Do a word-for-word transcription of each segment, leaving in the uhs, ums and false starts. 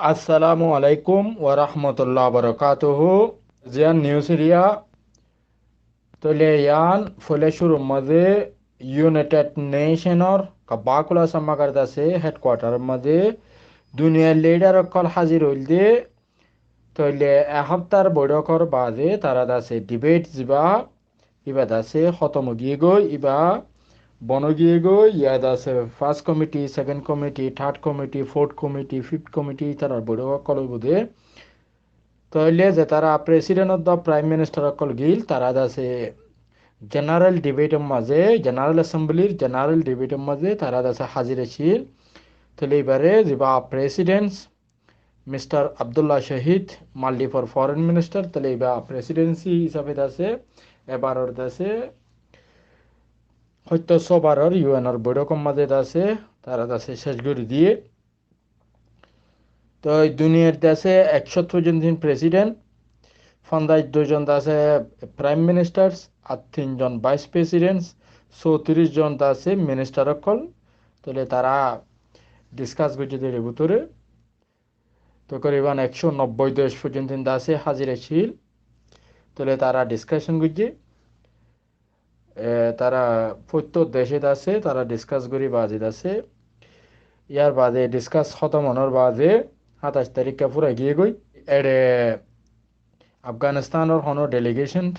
Assalamu alaikum wa rahmatullahi wa barakatuhu. Ziyan News India. Tóile yián foila cúrur mazé United Nationor Kabakula Samagar dase headquarter mazé duniyar leader ókkol házir óilde. Tóile ek haftar boitókor baade tará dase debate ziba, iba dase hótom ói giyé goi, iba bon ói giyé goi, yá dase first committee, second committee, third committee, fourth committee, fifth committee, ítarar boitók ókkol óibo de. Tóile zetará president or dá prime minister ókkol gil, tará dase general debate or mazé, general assembly r general debate or mazé tará dase házir accíl. Tóile ibare ziba president Mister Abdullah Shahid, Maldives or foreign minister, tóile iba presidency hísabe dase, ebar or dase, hoito sóbar or U N or boitók or mazé dase, tará dase céc gorí diyé. Toi duniyar dase ekcó foijjonto president, fonzaic dui zon dase prime ministers, ar tin zon vice presidents, sótiríc zon dase minister ókkol. Tóile tará discuss goijjé de er bútore. Tokoriban ekcó nobboi dec foijjonto dase házir accíl. Tóile tará discussion goijjé. E, tará fottí dece dase, tará discuss gorí baade dase. Yar baade discuss hótom ónor baade hátais tarík fúrai giyé goi. Ere Afganistan or hono delegation,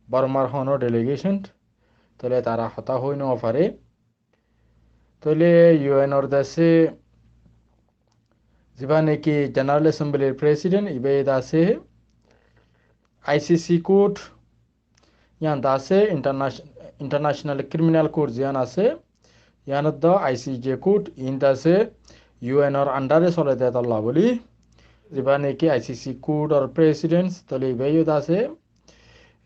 Bormar hono delegation, tóile tará hotá hoi no fare. Tóile U N or dase ziba niki General Assembly r president, iba dase I C C court, yián dase interna-, International Criminal Court ziyan ase, yián dase I C J court, iín dase U N or under e sole de tolla buli. Ziba niki I C C court or president, tóile iba yó dase,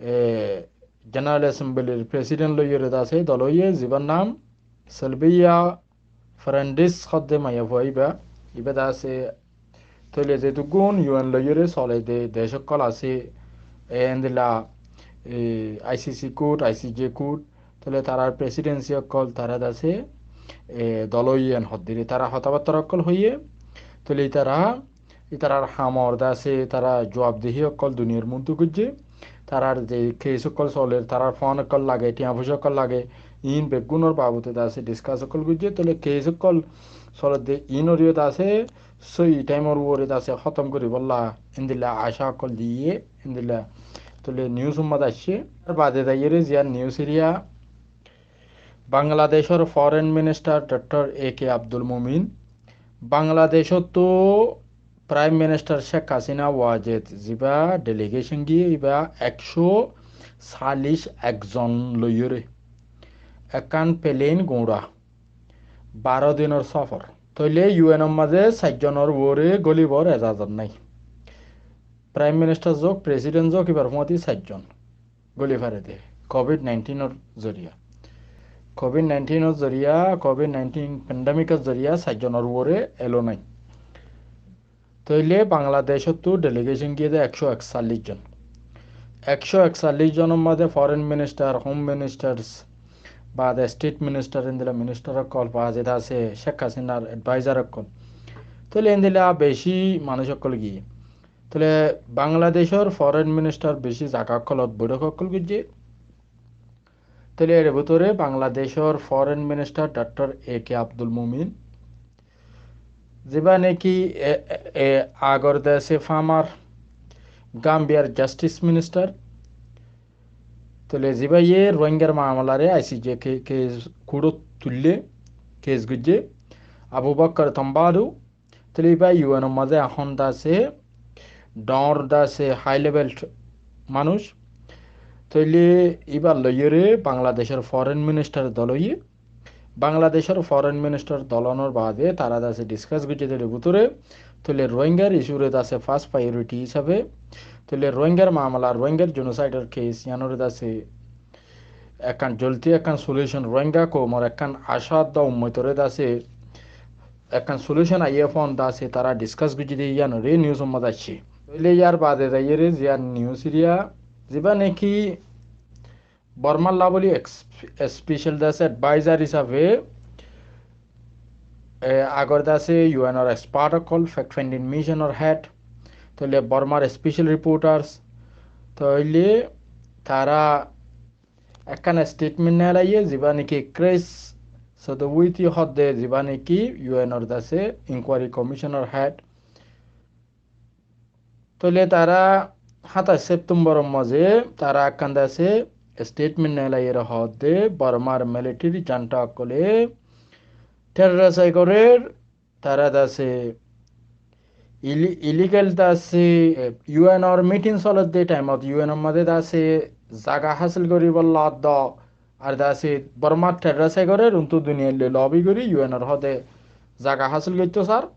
e, General Assembly r president loiyóre dase dol óiye, zibar nam Sylvia Fernandes hodde maiyafua iba, iba dase tóile zedukkun U N loiyóre sole de dec ókkol ase, e, endilla, e, I C C court, I C J court, tóile tarar presidency ókkol tará dase, e, dol óiye en hoddire tará hotábattar ókkol hoiye, tóile tará ítarar hamor dase, tará juabdehi ókkol duniyar muntu goijje. Tarár ze case ókkol soler, tarár fon ókkol lage, tiañ foicá ókkol lage, iín beggúnor babute dase discuss ókkol goijje. Tóile case ókkol soler de iínor yó dase sói time or uore dase hótom goríbolla endilla acá ókkol diyé, endilla tóile news ummot aiccé. Ar baade zaiyóre ziyan news eriya, Bangladecor foreign minister Doctor A K Abdul Momin, Bangladecottu Prime Minister Sheikh Hasina wajed ziba delegation giyé iba ekcó callic ekzon loiyóre, ekkán plane guñra, baró dinor sófor. Tóile U N or mazé sair zonor uore gólibar ezazot nái. Prime Minister zok, President zok, ibar fúañti sair zon góli fare de, Covid nineteen or zoriya. Covid nineteen or zoriya, Covid nineteen pandemic or zoriya sair zonor uore allow nái. Tóile Bangladecottu delegation giyé de ekcó ekcallic zon. Ekcó ekcallic zonor mazé foreign minister, home ministers, baade state minister, endilla minister ókkol, baade dase Sheikh Hasinar advisor ókkol. Tóile endilla beci manúic ókkol giyé. Tóile Bangladecor foreign minister beci zaga ókkolot boitók ókkol goijjé. Tóile er bútore Bangladecor foreign minister Doctor A K Abdul Momin, ziba niki e, e, e, agor dase former Gambiar justice minister, tóile ziba ye Rohingyar mamalare I C J ke-, case courtot tuille, case goijje, Abu Bakar Tambadou, tóile iba U N or mazé ehón dase, dor dase high level manúic. Tóile iba loiyóre Bangladecor foreign minister dol óiye. Bangladecor foreign minister dol ónor baade tará dase discuss goijjé de er bútore, tóile Rohingyar issue re dase first priority hísabe, tóile Rohingyar mamala, Rohingyar genocide or case, yiánore dase ekkán joldi ekkán solution, Rohingya koumor ekkán acá da ummoitore dase ekkán solution aiyé fon dase tará discuss goijjé de yiánore news ummot aiccé. Tóile yar baade zaiyóre ziyan news eriya, ziba niki Bormar lá buli ex-, special dase advisor hísabe e, agor de asé U N or expert ókkol, fact finding mission or head, tóile Bormar special reporters, tóile tará ekkán statement neelaiyé, zibá niki Chris Sidoti hoódde, zibá niki U N or de asé inquiry commission or head. Tóile tará hátais September or mazé tará ekkán de asé statement neelaiyére hoódde, Bormar military junta ókkole terrorist gorér, tará de asé ili-, illegal de asé, e, U N or meeting solodde time ot U N or mazé de asé zaga hásil goríbolla do, ar de asé Bormar terrorist gorér, untu duniyai loi lobby gorí U N or hoódde zaga hásil goitto sar.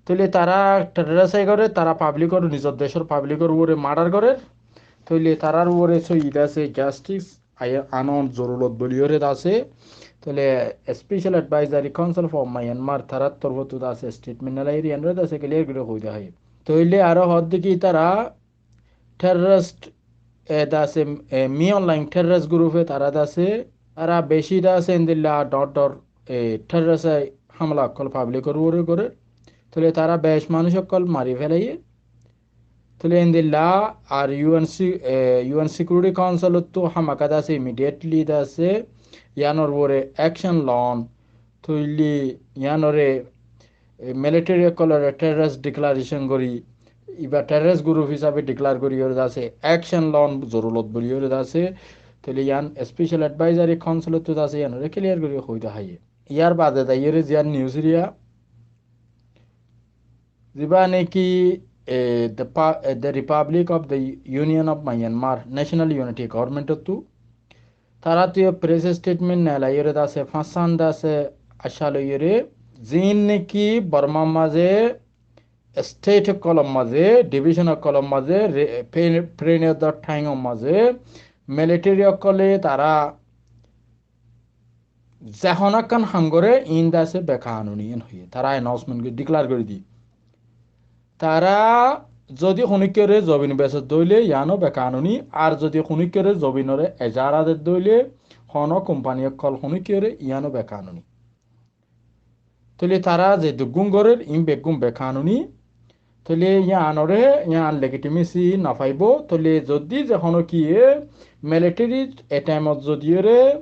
Tóile tará terrorist gorér, tará public or, nizor decor public or uore murder gorér. Tóile tarár uore sóiyi de asé justice aye-, anor zorurot buli yóre de asé. Tóile Special Advisory Council for Myanmar tarár torfóttu de asé statement neelaiyére yíanore de asé clear gorí hoói de hoi. Tóile aró hoódde ki tará terrorist, e, de asé, e, Min Aung Hlaing terrorist group e tará de asé, tará beci de asé endilla dhoóñr dhoóñr, e, terrorist e hámela ókkol public or uore gorér. Tóile tará bec manúic ókkol mari félaiyé. Tóile endilla ar U N se-, e, U N Security Council ottu hámaka de asé immediately de asé yíanor uore action loon. Tóile yíanore, e, military ókkolore terrorist declaration gorí, ibá terrorist group hísabe declare gorí yóre de asé action loon zorurot buli yóre de asé. Tóile yían Special Advisory Council ottu de asé yíanore clear gorí hoói de hoi. Yar bade zaiyóre ziyán news eriya, zibá niki, e, the pa-, e, the Republic of the Union of Myanmar National Unity Government ottu, tará ttu press statement neelaiyére de asé, fañsán de asé accá loiyére, ziín niki Bormar mazé state ókkolor mazé, division ókkolor mazé, re-, pe-, period or time or mazé military ókkole tará ze honó ekkán ham goré, iín de asé bekanuni, iín hoiyé. Tará announcement gorí, declare gorí diyé. Tará zodi honíkkáre zobin besodde óile, yíano bekanuni, ar zodi honíkkáre zobinore ejara dedde óile, honó company ókkol honíkkáre, yíano bekanuni. Tóile tará ze duggún gorér, iín beggún bekanuni. Tóile yíanore, yían legitimacy nofaibó. Tóile zodi ze honókiye military e time ot zodiyóre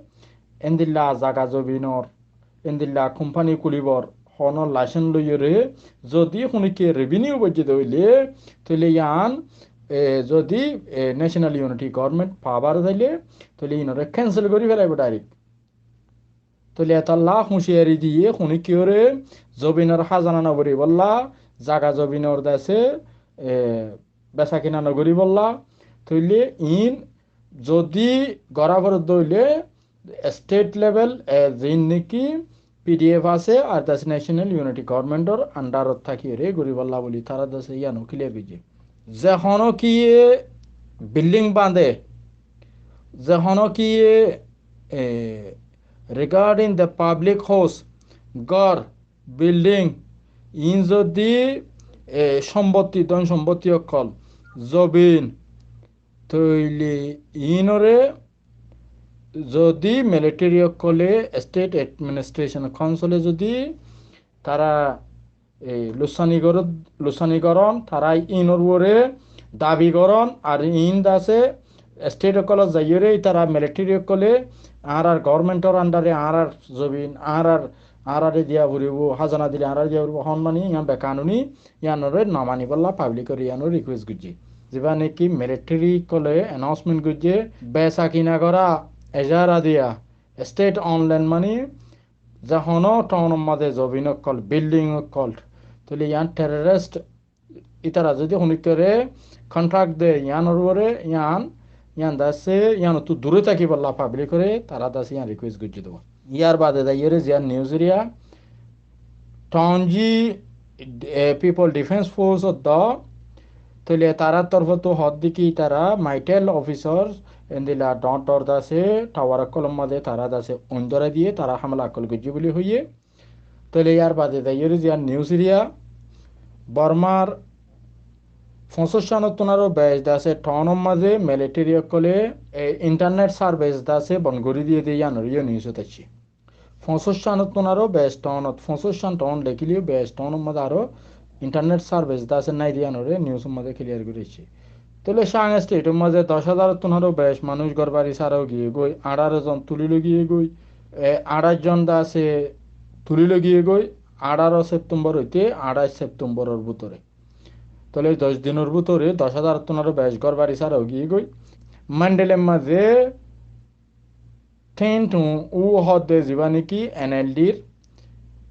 endilla zaga zobinor, endilla company kulibor honó license loiyóre, zodi honíkkáre revenue boijjé de óile, tóile yían, e, zodi, e, National Unity Government power e zaile, tóile yíanore cancel gorí félaibó direct. Tóile etolla huñciyari diyé, honíkkáre zobinor házana nogoríbolla, zaga zobinor de asé, e, besakina nogoríbolla. Tóile iín zodi gorá foredde óile state level, e, ziín niki P D F asé, ar de asé National Unity Government or under ot tákiyóre goríbolla buli tará de asé yíano clear goijjé. Ze honókiye building bañdé, ze honókiye, e, regarding the public house, gór, building, iín zodi, e, sombotti, dhon sombotti ókkol, zobin, tóile iínore zodi military ókkole, state administration council e zodi tará e, lussani goró-, lussani goron, tará iínor uore dabi goron, ar iín de asé state ókkolot zaiyóre, itará military ókkole añárar government or under e añárar zobin, añárar, añárare diya foribó, házana dile añárare diya foribó, hon mani, yían bekanuni, yíanore nomanibolla public ore yíanore request goijjé. Zibá niki military ókkole announcement goijjé, besakina gorá, ejara diya, state owned land mani, ze honó town or mazé zobin ókkol, building ókkol, tóile yían terrorist, itará zodi honíkkáre contract de, yíanor uore, yían, yían de asé, yíanottu dure tákibolla public ore, tará de asé yían request goijjé de. Yar bade zaiyóre ziyán news eriya, Taungji, e, People Defence Force oddo, tóile tarár torfóttu hoódde ki tará Mytel officers endilla dhoóñr dhoóñr de asé, tower ókkolor mazé tará de asé uin dórai diyé, tará hámela ókkol goijjé buli hoiyé. Tóile yar bade zaiyóre ziyán news eriya, Bormar foñsíc canottún aró bec de asé town or mazé military ókkole, e, internet service de asé bon gorí diyé de yíanor yó news ot aiccé. foñsíc cán ottún aró bec toónot, foñsíc cán toón lekíleyó bec toónot mazé aró internet service de asé nái de yíanoré news or mazé clear gorí aiccé. Tóile Shan state or mazé doc házar ottún aró bec manúic gór bari sára ói giyé goi, añçáro zon tulí loi giyé goi, e, añçáic zon de asé tulí loi giyé goi, añçáro September óite añçáic September or bútore. Tóile doc din or bútore doc házar ottún aró bec gór bari sára ói giyé goi. Mandalay r mazé Ten Tun Wu hoó de zibá néki N L D r,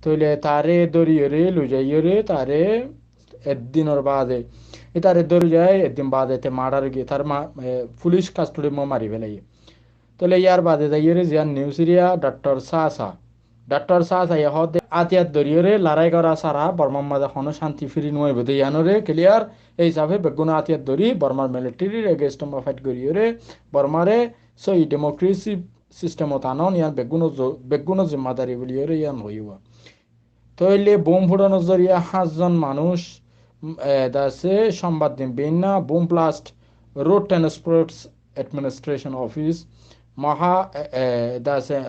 tóile taré dóriyoré, loi zaiyóre, taré ek dinor baade, e taré dóri zai, ek din baade te murder ói giyé, tar ma-, e, police custody r mazé mari félaiye. Tóile yar baade zaiyóre ziyán news eriya Doctor Sasa, Doctor Sasa ye hoó de átiyar dóriyoré larái gorá sára Bormar mazé honó cánti firi no óibo de yíanoré clear. Ei hísafe beggúne átiyar dóri Bormar military r against or mazé fight goríyoré Bormare sóiyi democracy system ot anon, yían beggúnor zo-, beggúnor zimmadari buliyóre yían hoiyé. Tóile bom fuçanor zoriya háñt zon manúic, mm, e, de asé, cómbar din beinna bom blast Road Transport Administration Office, Maha, e, e, de asé,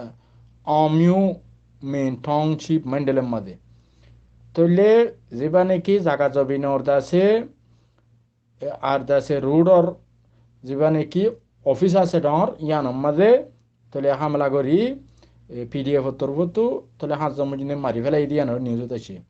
Amyu Min Township, Mandalay r mazé. Tóile zibá néki zaga zobinor de asé, e, ar de asé road or zibá néki office asé dhoóñr, yíanor mazé tóile hámela gorí, e, P D F or torfóttu tóile háñt zon moijjone mari félai de yíanor news ot aiccé.